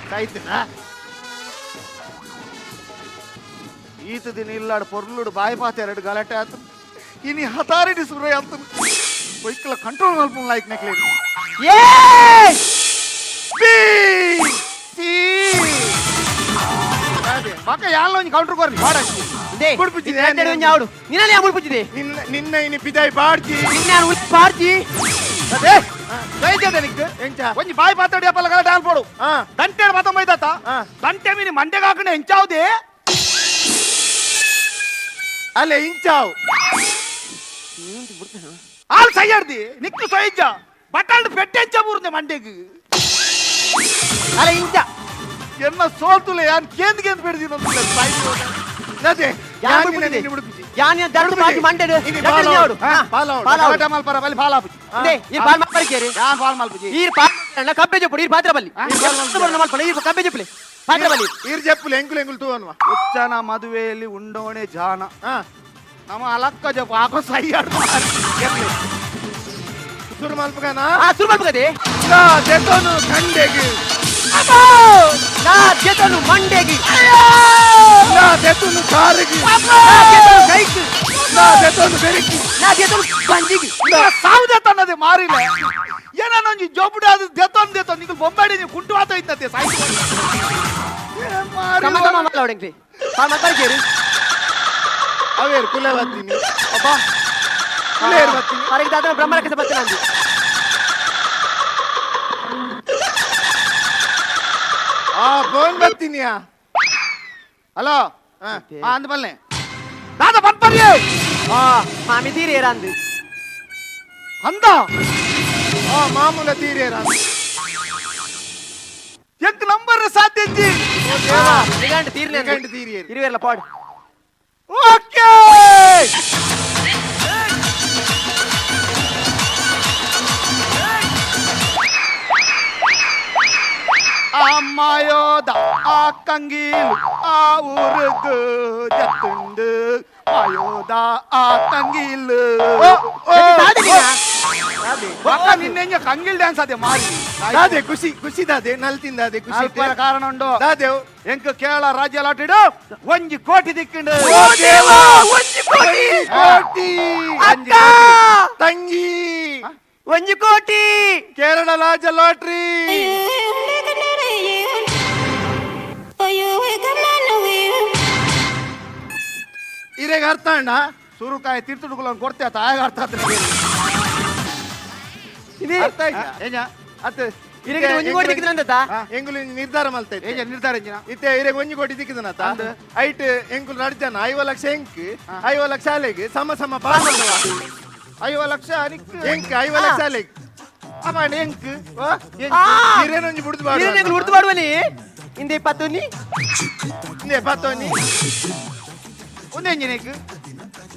ಸೈತನಾ ಈತ ದಿನ ಇಲ್ಲಾಡು ಪೊರ್ಲುಡು ಬಾಯಿ ಪಾತ ಎರಡು ಗಲಾಟೆ ಆತು ಇನಿ ಹತಾರಿಡಿ ಸುರೈ ಆತು ಬೈಕ್ಲ ಕಂಟ್ರೋಲ್ ಮಲ್ಪುನ್ ಲೈಕ್ ನೆಕ್ಲೇನು ಏ ಬಿ ಸಿ ಮಕ್ಕ ಯಾಲ್ಲ ಒಂಜಿ ಕೌಂಟರ್ ಕೊರ್ಲಿ ಇಂದೇ ಮುಡ್ಪುಜಿದೆ. ರಡ್ಡೆ ಹಿಡ್ದು ಒಂಜಿ ಆವಡು ನಿನ್ನಲ್ಲ ಯಾ ಮುಡ್ಪುಜಿದೆ ನಿನ್ನ ನಿನ್ನ ಇನಿ ಪಿದಾಯಿ ಬಾಡ್ಜಿ ನಿನ್ನ ಯಾನ್ ಉಲ್ ಪಾರ್ಜಿ ಅದೇ ದಯచేದ ನಿಕ್ ಎಂಚ ಒಂಜಿ ಬಾಯಿ ಪಾತಾಡಿ ಅಪ್ಪಲ ಗಲಾಟೆ ಆಲ್ಪೋಡು ಆ. ಗಂಟೆ ಮಾತಂಬೈದಾತ ಆ. ಗಂಟೆ ಮೀನಿ ಮಂಡೆಗೆ ಹಾಕೊಂಡು ಎಂಚಾವ್ದೆ ಅಲ್ಲೇ ಇಂಚಾವ್ ಆಲ್ ಸೈಯರ್ದಿ ನಿಕ್ಕು ಸೊಯ್ಜ ಬಟಾಲ್ಡ್ ಪೆಟ್ಟೆಂಚ ಬೂರ್ನೆ ಮಂಡೆಗ್. ಅಲ್ಲ ಇಂಚ ಎನ್ನ ಸೋಲ್ತುಲೆ ಯಾನ್ ಕೇಂದ್ ಕೇಂದ್ ಬೆಡ್ದಿನ. ಅದೇ. ಯಾನ್ ಬಿಡುಪಿಜಿ. ಯಾನ್ ದರ್ದು ಬಾಜಿ ಮಂಡೆಡ್. ಇನಿ ಬಾಲ್ ಯಾವಡು? ಬಾಲ್ ಆವಡು. ಬಾಲ್ ಆವಡು. ಮಲ್ಪರ ಬಲಿ ಬಾಲ್ ಆಪುಜಿ. ಇಂದೆ ಈ ಬಾಲ್ ಮಲ್ಪರಿಕೇರಿ. ಯಾನ್ ಬಾಲ್ ಮಲ್ಪುಜಿ. ಈ ಪಾಲ್ ಕಬ್ಬೆ ಜಪ್ಪುಡು ಈ ಪಾತ್ರ ಬಲ್ಲಿ ಮಲ್ಪಣ ಈ ಕಬ್ಬೆ ಜಪ್ಪುಲೆ ಪಾತ್ರ ಬಲ್ಲಿ. ಈರ್ ಜಪ್ಪುಲೆ ಎಂಕುಲು ಎಂಕುಲು ತೂವನ್ವ. ಉಚ್ಚನ ಮದುವೆಯಲ್ಲಿ ಉಂಡೋಣೆ ಜಾನ ನಮ್ಮ ಅಲಕ್ಕ ಜಪ್ಪ ಹಾಕೋ ಸೈಯಾಡು. ಸುರು ಮಲ್ಪಗನ. ಆ ಸುರು ಮಲ್ಪಗದೆ. ನಾ ದೆತೊನು ಕಂಡೆಗ್. ನಾ ಜೆತನು ಮಂಡೆಗಿ. ನಾ ದೆತೊನು ಕಾರಿಗೆ. ನಾ ಜೆತನು ಕೈಕ್. ನಾ ದೆತೊನು ಬೆರಿಕಿ. ನಾ ಜೆತನು ಬಂಜಿಗಿ. ಸಾವುದೇ ತನ್ನದೆ ಮಾರಿಲ್ಲ ಏನನ್ನೊಂಜಿ ಜೋಬುಡ ಅದು ದೆತ್ತೊಂದು ದೆತ್ತೊಂದು ನಿಂಗೆ ಬೊಂಬಾಡಿ ನೀವು ಕುಂಟು ಆತ ಇತ್ತಂತೆ ಸಾಯ್ತು. ಸಮ ಸಮ ಮಲ್ಲ ಅವಡೆಂಗ್ಲಿ ಪಾಲ್ ಮಲ್ಪರಿಕೇರಿ. ಅವೇರು ಕುಲೆ ಬತ್ತೀನಿ ಅಬ್ಬಾ ಕುಲೇರು ಬತ್ತೀನಿ. ಅರೆಗೆ ದಾದನ ಬ್ರಹ್ಮರಕಸ ಬತ್ತಿನ ಅಂದು. ಆ ಫೋನ್ ಬತ್ತೀನಿಯಾ? ಹಲೋ, ಅಂದ ಬಲ್ಲೆ ದಾದ ಬನ್ಪರ್ಯ. ಆ ಮಾಮಿ ತೀರೇರ ಅಂದು. ಅಂದ. ಆ ಮಾಮೂಲ ತೀರೇರ. ಎಂಕ್ ನಂಬರ್ ಸಾಧ್ಯ. ನಿಗಂಟು ತೀರ್ನೆ. ನಿಗಂಟು ತೀರಿಯೇರು. ಇರುವೆಲ್ಲ ಪಾಡು. ಓಕೆ. ಅಮ್ಮಾಯೋದ ಆ ಕಂಗೀಲು ಆ ಊರುಗು ಜತ್ತುಂಡು ಮಾಯೋದ ಆ ಕಂಗೀಲು. ಅಕ್ಕ ನಿನ್ನೆ ಕಂಗಿಲ್ ಡ್ಯಾನ್ಸ್ ಅದೇ ಮಾರಿ. ದಾದೆ ಖುಷಿ ಖುಷಿ ದಾದೆ ನಲ್ ತಿಂದಾದೆ ಖುಷಿ. ಅಲ್ಪರ ಕಾರಣ ಉಂಡು. ದಾದೇವ್. ಎಂಕ್ ಕೇರಳ ರಾಜ್ಯ ಲಾಟಿಡು 1 ಕೋಟಿ ದಿಕ್ಕಿಂಡು. ಓ ದೇವಾ, 1 ಕೋಟಿ ಕೋಟಿ. ಅಕ್ಕ. ತಂಗಿ. 1 ಕೋಟಿ. ಕೇರಳ ರಾಜ್ಯ ಲಾಟ್ರಿ. ಇರೆಗ್ ಅರ್ಥ ಅಣ್ಣ. ಸುರುಕಾಯಿ ತಿರ್ತುಡುಗುಲ ಕೊಡ್ತೇ ತಾಯಾಗ ಅರ್ಥ ಆತು. ಇದು ಅರ್ಥ ಆಯ್ತಾ? ಏಜ? ಅತ್ತೆ. ಇರೆಗೆ 1 ಕೋಟಿ ದಿಕ್ಕಿದ್ರಂತ. ಎಂಗುಲು ನಿರ್ಧಾರ ಮಲ್ತ. ಏಜ ನಿರ್ಧಾರ ಎಂಜಿನ? ಇತ್ತೆ ಇರೆಗ್ 1 ಕೋಟಿ ದಿಕ್ಕಿದನತ ಐಟ್ ಎಂಕುಲು ನಡ್ಜನ 50 ಲಕ್ಷ ಎಂಕ್, 50 ಲಕ್ಷ ಅಲೆಗ್ ಸಮ ಸಮ ಪಾಲ್. 50 ಲಕ್ಷ ನಿಕ್. ಎಂಕ್ 50 ಲಕ್ಷ ಅಲೆಗ್. ಅಮ್ಮ ಎಂಕ್? ಇರೇನೊಂಜಿ ಬುಡ್ದು ಬಾಡು. ಇರೆಗೆ ಉರ್ದು ಪಾಡುವನಿ ಇಂದೆ ಪತ್ತೊನ್ನಿ. ಇಂದೆ ಪತ್ತೊನ್ನಿ. ಒಂದೆಂಜಿನ ಎಂಕ್?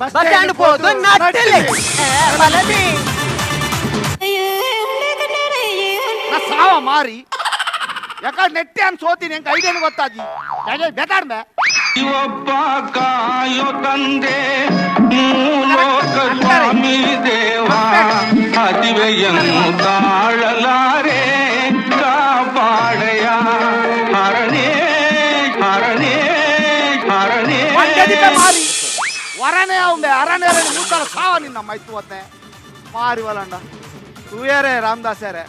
ಬಸ್. ಬಸ್ ಸ್ಟ್ಯಾಂಡ್ ಪೋದು ನಟ್ಟಲೆ ಬಲದಿ. ನಾ ಸಾವ ಮಾರಿ ಯಾಕ ನೆಟ್ಟೆ ಅನ್ ಸೋತೀನಿ ಎಂಕ್ ಐಡಿಯಾನು ಗೊತ್ತಾಜಿ ಬೇತಾಡ್ಮೆ. ಒಬ್ಬ ಕಾಯೋ ತಂದೆ ಮೂಲೋಕ ಸ್ವಾಮಿ ದೇವ ಅದಿವೆಯನ್ನು ತಾಳಲಾರೆ ಕಾಪಾಡಯ ಹರಣೇ ಹರಣೇ ಹರಣೇ. ಮಂಡ್ಯದಿಕ ಮಾರಿ ವರನೇ ಅವಂಬೆ ಅರನೇ ಮೂತಾಳ ಸಾವ ನಿನ್ನ ಮೈತು ಒತ್ತೆ ಮಾರಿ ವಲಂಡ ತೂಯರೇ ರಾಮದಾಸರೇ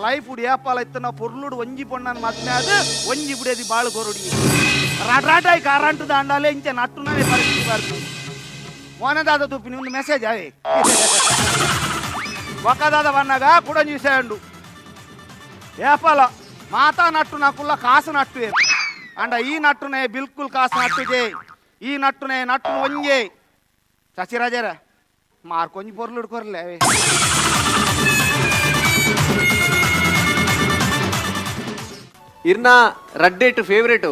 ಲೈಫ್ ಉಡಿ ಏಪಾಲ ಇತ್ತನ ಪೊರ್ಲುಡು ಒಂಜಿ ಪೊಣ್ಣನ್ ಮದ್ಮೆ ಅದು ಒಂಜಿ ಬುಡಿಯದಿ ಬಾಳು ಕೊರುಡಿ ರಾಟಾಯ್ ಕಾರಂಟು ದಾಂಡಾಲೆ ಇಂಚೆ ನಟ್ಟುನೇ ಪರಿಸ್ಥಿತಿ ಬರ್ತು. ಮೋನದಾದ ತುಪ್ಪಿನಿ ಒಂದು ಮೆಸೇಜ್ ಅವೇ ಒಕ್ಕದಾದ ಬನ್ನಾಗ ಕುಡಂಜಿ ವಿಷಯ ಉಂಡು. ಏಪಾಲ ಮಾತಾ ನಟ್ಟು ನಾಕುಲ್ಲ ಕಾಸು ನಟ್ಟು ಅಂಡ ಈ ನಟ್ಟುನೆ ಬಿಲ್ಕುಲ್ ಕಾಸು ನಟ್ಟುಜೆ ಈ ನಟ್ಟುನೆ ನಟ್ಟು ಒಂಜೆ ಶಶಿರಾಜರ ಮಾರ್ಕೊಂಜಿ ಪೊರ್ಲು ಹಿಡ್ಕೊರ್ಲೆ ಅವೇ. ಇರ್ನ ರಡ್ಡೇಟ್ ಫೇವ್ರೇಟ್?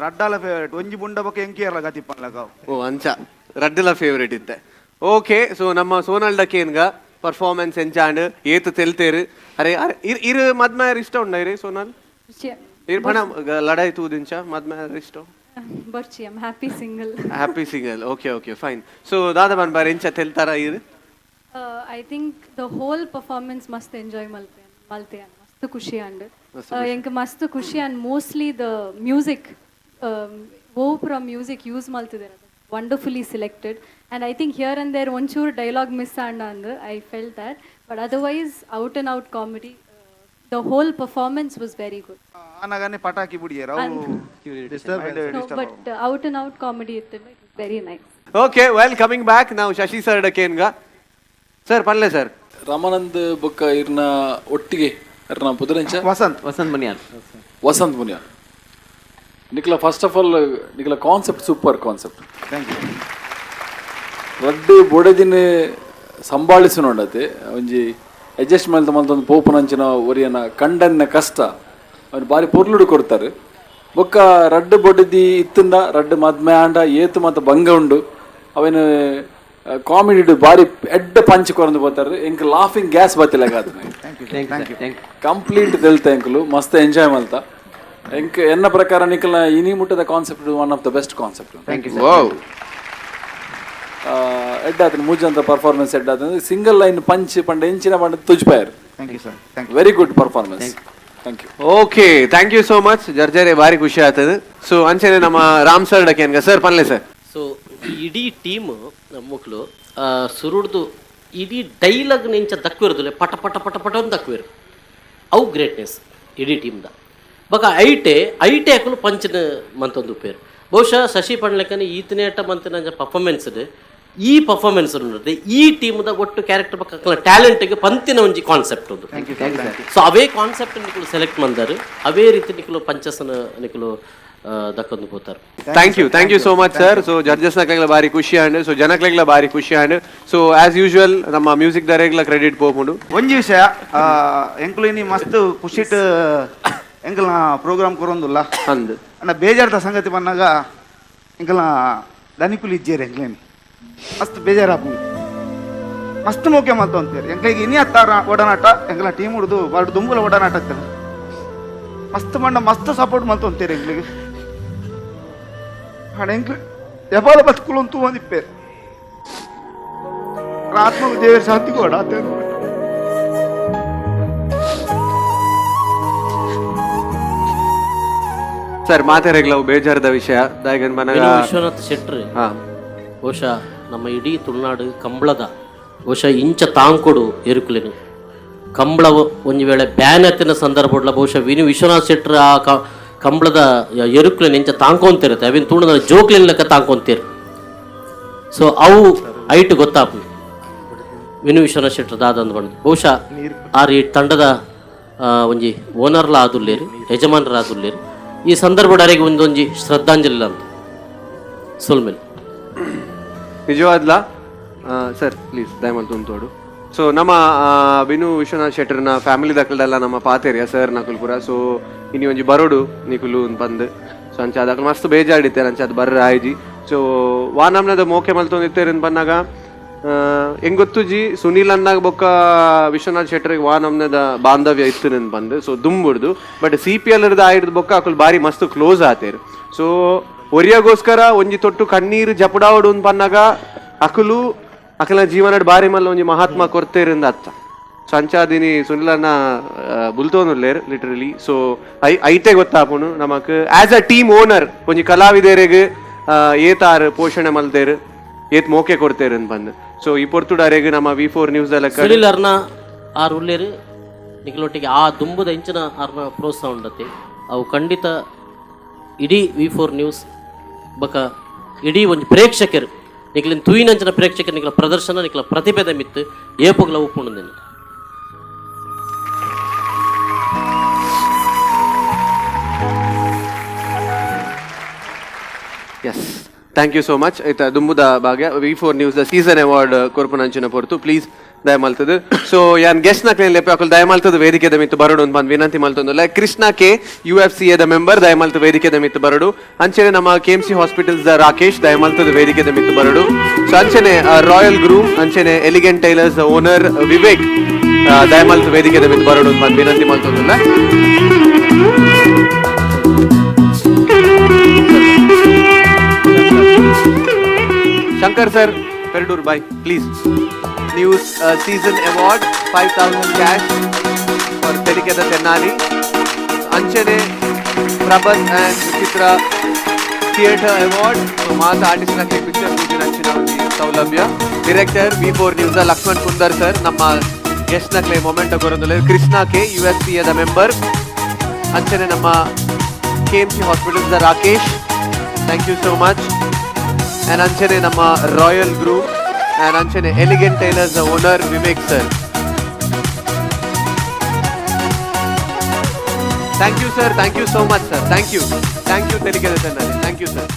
ರಡ್ಡಾಲ ಫೇವರೇಟ್ ಒಂಜಿ ಬುಂಡ ಬೊಕ್ಕ ಎಂಕೇರ್ಲ ಗತಿ ಪನ್ಲಕ. ಓ ಅಂಚ ರಡ್ಡಲ ಫೇವ್ರೇಟ್ ಇತ್ತೆ. ಓಕೆ, ಸೊ ನಮ್ಮ ಸೋನಲ್ ಡಕೇನ್ಗ ಪರ್ಫಾರ್ಮೆನ್ಸ್ ಎಂಚಾಂಡ್ ಏತು ತೆಲ್ತೇರು? ಅರೆ ಅರೆ, ಇರ್ ಇರು ಮದ್ಮಾಯರ್ ಇಷ್ಟ ಉಂಡ ಇರೆ ಸೋನಲ್? ಇರ್ ಪಣ ಲಡಾಯಿ ತೂದಿಂಚ ಮದ್ಮಾಯರ್ ಇಷ್ಟ? ಬರ್ಚಿ, I'm happy single. Happy single, okay okay fine. So ದಾದ ಬನ್ ಎಂಚ ತೆಲ್ತಾರ ಇರು? I think the whole performance ಮಸ್ತ್ ಎಂಜಾಯ್ ಮಲ್ತೆ ಮಲ್ತೆ ಮಸ್ತ್ ಖುಷಿ ಅಂಡ್ ಎಂಕ್ ಮಸ್ತ್ ಖುಷಿ. And mostly the music ಓ ಪುರ ಮ್ಯೂಸಿಕ್ ಯೂಸ್ ಮಲ್ತಿದ್ದಾರೆ, wonderfully selected. And I think here and there ಒಂಚೂರು ಡೈಲಾಗ್ ಮಿಸ್ ಆಂಡ ಅಂದ್ I felt that, but otherwise out and out comedy, the whole performance was very good. ಆನಗನೆ ಪಟಾಕಿ ಬುಡಿಯೇರ ಅವು. But out and out comedy ಇತ್ತು, very nice. Okay, well, coming back ನಾವು ಶಶಿ sir ಡಕೇನ್ಗ. Sir, ಪನ್ಲೆ sir. Ramanand ಬೊಕ್ಕ ಇರ್ನ ಒಟ್ಟಿಗೆ ಇರ್ನ ಪುದರೆಂಚ? Vasanth. Vasanth Muniyal. Vasanth Muniyal. ನಿಕ್ಲ first of all ನಿಕ್ಲ concept super concept. Thank you. ರಡ್ಡು ಬೊಡೆದಿನ ಸಂಭಾಳಿಸಿನೊಂಡತೆ ಒಂಜಿ adjust ಮಲ್ತ ಮಲ್ತೊಂದು ಪೋಪುನಂಚಿನ ಒರಿಯನ ಕಂಡನ್ನ ಕಷ್ಟ ಅವನು ಬಾರಿ ಪೊರ್ಲುಡು ಕೊಡ್ತಾರೆ. ಬೊಕ್ಕ ರಡ್ಡು ಬೊಡ್ಡಿದಿ ಇತ್ತಂಡ ರಡ್ಡು ಮದ್ಮೆ ಆಂಡ ಏತು ಮತ್ತ ಬಂಗ ಉಂಡು ಅವನು ಕಾಮಿಡಿ ಬಾರಿ ಎಡ್ಡ ಪಂಚ್ ಕೊರಂದು పోతారు. ಇಂಕ ಲಾಫಿಂಗ್ ಗ್ಯಾಸ್ ಬತ್ತಿಲ್ಲ ಕಂಪ್ಲೀಟ್ ತೆಲ್ತ ಎಂಕುಲು ಮಸ್ತ್ ಎಂಜಾಯ್ ಮಲ್ತ. ಎಂಕ್ ಎನ್ನ ಪ್ರಕಾರ ನಿಕಲ್ನ ಇನಿ ಮುಟ್ಟದ concept one of the best concept. ಎಡ್ಡಾತನ ಮೂಜಂತ ಪರ್ಫಾರ್ಮೆನ್ಸ್ ಎಡ್ಡಾತನ ಸಿಂಗಲ್ ಲೈನ್ ಪಂಚ್ ಪಂಡ ಎಂಚಿನ ಪಂಡ ತುಜ್ಪಾಯರ್. Thank you sir, thank very good performance. Thank you. Okay, thank you so much ಜರ್ಜರೆ, ಬಾರಿ ಖುಷಿ ಆಗ್ತದೆ. ಸೊ ಅಂಚನೆ ನಮ್ಮ ರಾಮ್ ಸರ್ ಡಕೇನ್ಗ ಸರ್ ಪನ್ಲೆ ಸರ್. ಸೊ ಇಡೀ ಟೀಮ್ ಮಕ್ಕಳು ಸುರುಡ್ದು ಇಡೀ ಡೈಲಾಗ್ ನಿಂಚ ದಕ್ವಿರೋದಿಲ್ಲ, ಪಟ ಪಟ ಪಟ ಪಟ ಅಂತ ದಕ್ವಿರು. ಅವು ಗ್ರೇಟ್ನೆಸ್ ಇಡೀ ಟೀಮ್ದ. ಬಕ ಐಟೆ ಐಟೆ ಅಕುಲು ಪಂಚಿನ ಮಂತೊಂದು ಪೇರು. ಬಹುಶಃ ಶಶಿ ಪಣ್ಲೆಕ್ಕನೆ ಈತನೇಟ ಮಂತಿನ ಪರ್ಫಾರ್ಮೆನ್ಸ್ ಈ ಪರ್ಫಾರ್ಮೆನ್ಸ್ ಈ ಟೀಮ್ದ ಒಟ್ಟು ಕ್ಯಾರೆಕ್ಟರ್ ಬಕ್ಕ ಟ್ಯಾಲೆಂಟ್ಗೆ ಪಂತಿನ ಒಂಜಿ ಕಾನ್ಸೆಪ್ಟ್ ಉಂದು. ಸೊ ಅವೇ ಕಾನ್ಸೆಪ್ಟ್ ನಿಕುಲು ಸೆಲೆಕ್ಟ್ ಮಂದಾರು, ಅವೇ ರೀತಿ ನಿಕುಲು ಪಂಚಸನ ನಿಕುಲು ದಕ್ಕೊಂದು ಪೋತಾರು. Thank you, thank you so much sir. So judges ನಕ್ಲೆಗ್ಲ ಬಾರಿ ಖುಷಿ ಆಂಡ್ ಸೊ ಜನಕ್ಲೆಗ್ಲ ಬಾರಿ ಖುಷಿ ಆಂಡ್ ಸೊ ಆಸ್ ಯೂಶುವಲ್ ನಮ್ಮ ಮ್ಯೂಸಿಕ್ ದರೆಗ್ಲ ಕ್ರೆಡಿಟ್ ಪೋಪುಂಡು. ಒಂಜಿ ವಿಷಯ ಎಂಕುಲು ಇನಿ ಮಸ್ತ್ ಖುಷಿಟ್ ಎಂಕಲ್ನ ಪ್ರೋಗ್ರಾಮ್ ಕೊರೊಂದುಲ್ಲ ಅಂದ್ ಅಣ್ಣ. ಬೇಜಾರ್ದ ಸಂಗತಿ ಬಂದಾಗ ಎಂಕಲ್ನ ದನಿಕುಲು ಇಜ್ಜೇರು ಎಂಕ್ಲೇನಿ ಮಸ್ತ್ ಬೇಜಾರಾಪುಂಡು. ಮಸ್ತ್ ಮೋಕೆ ಮಲ್ತ ಅಂತೀರಿ ಎಂಕ್ಲಿಗೆ ಇನಿ ಹತ್ತಾರ ಒಡನಾಟ ಎಂಕಲ್ನ ಟೀಮ್ ಹುಡ್ದು ಬಾಳ ದುಂಬುಲ ಒಡನಾಟ ಆಗ್ತದೆ. ಮಸ್ತ್ ಮಂಡ ಮಸ್ತ್ ಸಪೋರ್ಟ್ ಮಲ್ತ ಅಂತೀರಿ ಎಂಕ್ಲಿಗೆ. ಅಣ್ಣ ಎಂಕ್ಲು ಎಪಾಲ ಬದುಕುಲು ಅಂತೂ ಒಂದಿಪ್ಪೇರು ಆತ್ಮ ದೇವರ ಶಾಂತಿ ಕೊಡ. ಸರ್ ಮಾತಾಡಗ್ಲ ಬೇಜಾರದ ವಿಷಯ ದಾಯಗನ್ ಮನಗ ವಿಶ್ವನಾಥ್ ಶೆಟ್ರು ಬಹುಶಃ ನಮ್ಮ ಇಡೀ ತುಳುನಾಡು ಕಂಬಳದ ಬಹುಶಃ ಇಂಚ ತಾಂಕೊಡು ಎರುಕುಲೇನು ಕಂಬಳ ಒಂಜಿ ವೇಳೆ ಬ್ಯಾನ್ ಹತ್ತಿನ ಸಂದರ್ಭಡ್ಲ ಬಹುಶಃ ವಿನು ವಿಶ್ವನಾಥ್ ಶೆಟ್ರು ಆ ಕಂಬಳದ ಎರುಕುಲೇನು ಇಂಚ ತಾಂಕೊಂತಿರುತ್ತೆ ಅವಿನ ತುಳುನ ಜೋಕ್ಲಿನ ಲೆಕ್ಕ ತಾಂಕೊಂತೀರು. ಸೊ ಅವು ಐಟ್ ಗೊತ್ತಾಪು ವಿನು ವಿಶ್ವನಾಥ್ ಶೆಟ್ರು ದಾದಂದು ಬಂದು ಬಹುಶಃ ಆರ್ ಈ ತಂಡದ ಒಂಜಿ ಓನರ್ಲ ಆದುಲ್ಲೇರು ಯಜಮಾನರ ಆದುಲ್ಲೇರು. ಈ ಸಂದರ್ಭ ಒಂದೊಂಜಿ ಶ್ರದ್ಧಾಂಜಲಿ ಅಂತ ಸೊಲ್ಮೇಲೆ ನಿಜವಾದ್ಲ ಸರ್ ಪ್ಲೀಸ್ ದಯಮಾಲ್ ತೋಡು. ಸೊ ನಮ್ಮ ವಿನು ವಿಶ್ವನಾಥ್ ಶೆಟ್ಟರ್ನ ಫ್ಯಾಮಿಲಿ ದಕ್ಕಲ್ದಲ್ಲ ನಮ್ಮ ಪಾತೇರಿಯ ಸರ್ ನಕುಲ್ಪುರ. ಸೊ ಇನಿ ಒಂಜಿ ಬರೋಡು ನಿಕುಲು ಬಂದ್ ಸೊ ಅಂಚ ಅದಕ್ಕೆ ಮಸ್ತ್ ಬೇಜಾಡಿತ್ತೇನೆ ಅಂಚ ಅದು ಬರ್ರ ಆಯ್ಜಿ. ಸೊ ವಾನಮ್ನದ ಮೋಕೆ ಮಲ್ತೊಂದಿತ್ತೇರು ಬಂದಾಗ ಹೆಂಗ್ ಗೊತ್ತುಜಿ ಸುನೀಲ್ ಅನ್ನಾಗ ಬೊಕ್ಕ ವಿಶ್ವನಾಥ್ ಶೆಟ್ಟರ್ಗೆ ವಾನಮ್ನದ ಬಾಂಧವ್ಯ ಇತ್ತು ನನ್ ಬಂದು ಸೊ ದುಂಬುಡ್ದು ಬಟ್ ಸಿ ಪಿ ಎಲ್ ಆಯ್ದು ಬೊಕ್ಕ ಅಕುಲು ಬಾರಿ ಮಸ್ತ್ ಕ್ಲೋಸ್ ಆತೇರು. ಸೊ ಒರಿಯಗೋಸ್ಕರ ಒಂಜಿ ತೊಟ್ಟು ಕಣ್ಣೀರು ಜಪುಡಾವಡು ಪನ್ನಾಗ ಅಕುಲು ಅಕಲ ಜೀವನಡ್ ಬಾರಿ ಮಲ್ಲ ಒಂಜಿ ಮಹಾತ್ಮ ಕೊರ್ತೇರಿಂದ ಅತ್ತ. ಸೊ ಅಂಚಾದಿನಿ ಸುನಿಲನ್ನ ಬುಲ್ತೋನುಲ್ಲೇರ್ ಲಿಟರಲಿ. ಸೊ ಐತೆ ಗೊತ್ತಾಪುನು ನಮಕ್ ಆಸ್ ಅ ಟೀಮ್ ಓನರ್ ಒಂಜಿ ಕಲಾವಿದೆರೆಗ್ ಏತಾರು ಪೋಷಣೆ ಮಲ್ತೇರು ಏತ್ ಮೋಕೆ ಕೊಡ್ತೇರು ಬಂದು. ಸೊ ಈ ಪೊರ್ತುಡಾರೆಗ್ ನಮ್ಮ ವಿ4 ನ್ಯೂಸ್ ದಲ್ಲ ಸುನಿಲ್ ಅರ್ನ ಆರ್ ಉಲ್ಲೇರು ನಿಖಲೊಟ್ಟಿಗೆ ಆ ದುಂಬುದ ಇಂಚಿನ ಆರ್ನ ಪ್ರೋತ್ಸಾಹ ಉಂಡತೆ ಅವು ಖಂಡಿತ ಇಡೀ ವಿ4 ನ್ಯೂಸ್ ಬಕ ಇಡೀ ಒಂಜಿ ಪ್ರೇಕ್ಷಕರು ನಿಖಲಿನ ತೂಯಿನಂಚಿನ ಪ್ರೇಕ್ಷಕರು ನಿಖಲ ಪ್ರದರ್ಶನ ನಿಖಲ ಪ್ರತಿಭೆದ ಮಿತ್ತು ಏಪುಗ್ಲ ಉಪ್ಪುಂಡು. Yes, thank you so much. ಆಯ್ತಾ ದುಂಬುದ ಭಾಗ್ಯ ವಿ4 ನ್ಯೂಸ್ the season award ಕೊರ್ಪುನಂಚಿನ ಪೊರ್ತು ಪ್ಲೀಸ್ ದಯಮಾಲ್ತದು. ಸೊ ಯಾನ್ ಗೆಸ್ಟ್ ನಕ್ಲೇನ್ ಲೆಪ್ಪೆ ಅಕುಲು ದಯಮಾಲ್ತದ ವೇದಿಕೆದ ಮಿತ್ತು ಬರಡು ಅಂತ ಬಂದು ವಿನಂತಿ ಮಲ್ತೊಂದುಲ್ಲ. Krishna K UFC the member ದಯಮಾಲ್ತ ವೇದಿಕೆದ ಮಿತ್ತು ಬರಡು. ಅಂಚನೆ ನಮ್ಮ ಕೆ.ಎಂ.ಸಿ ಹಾಸ್ಪಿಟಲ್ಸ್ the Rakesh ದಯಮಾಲ್ತದ ವೇದಿಕೆದ ಮಿತ್ತು ಬರಡು. ಸೊ ಅಂಚನೆ ರಾಯಲ್ ಗ್ರೂಮ್ ಅಂಚನೆ elegant tailors the owner Vivek ದಯಮಾಲ್ತ ವೇದಿಕೆದ ಮಿತ್ತು ಬರಡು ಅಂತ ಬಂದು ವಿನಂತಿ ಮಲ್ತೊಂದುಲ್ಲ. Shankar sir Perdoor bye please. News season award 5,000 cash for Telikeda Tennali. Anchane Prabhat and Suchitra theatre award. So ಮಾತ ಆರ್ಟಿಸ್ಟ್ ನಕ್ಕೆ ಪಿಕ್ಚರ್ ಪೂಜೆ ಒಂಜಿ ಸೌಲಭ್ಯ. Director V4 news Lakshman Kundar sir ನಮ್ಮ guest ನಕ್ಲೆ ಮೊಮೆಂಟ್ ಕೊರೊಂದುಲ್ಲೆರ್. Krishna K UFC the member. ಅಂಚನೆ ನಮ್ಮ KMC hospitals the Rakesh, thank you so much. And ಅಂಚನೆ ನಮ್ಮ ರಾಯಲ್ ಗ್ರೂಪ್ ಆ್ಯಂಡ್ ಅಂಚನೆ elegant tailors the owner Vivek sir. Thank you sir, thank you so much sir, thank you, thank you Telikeda Tennali, thank you sir.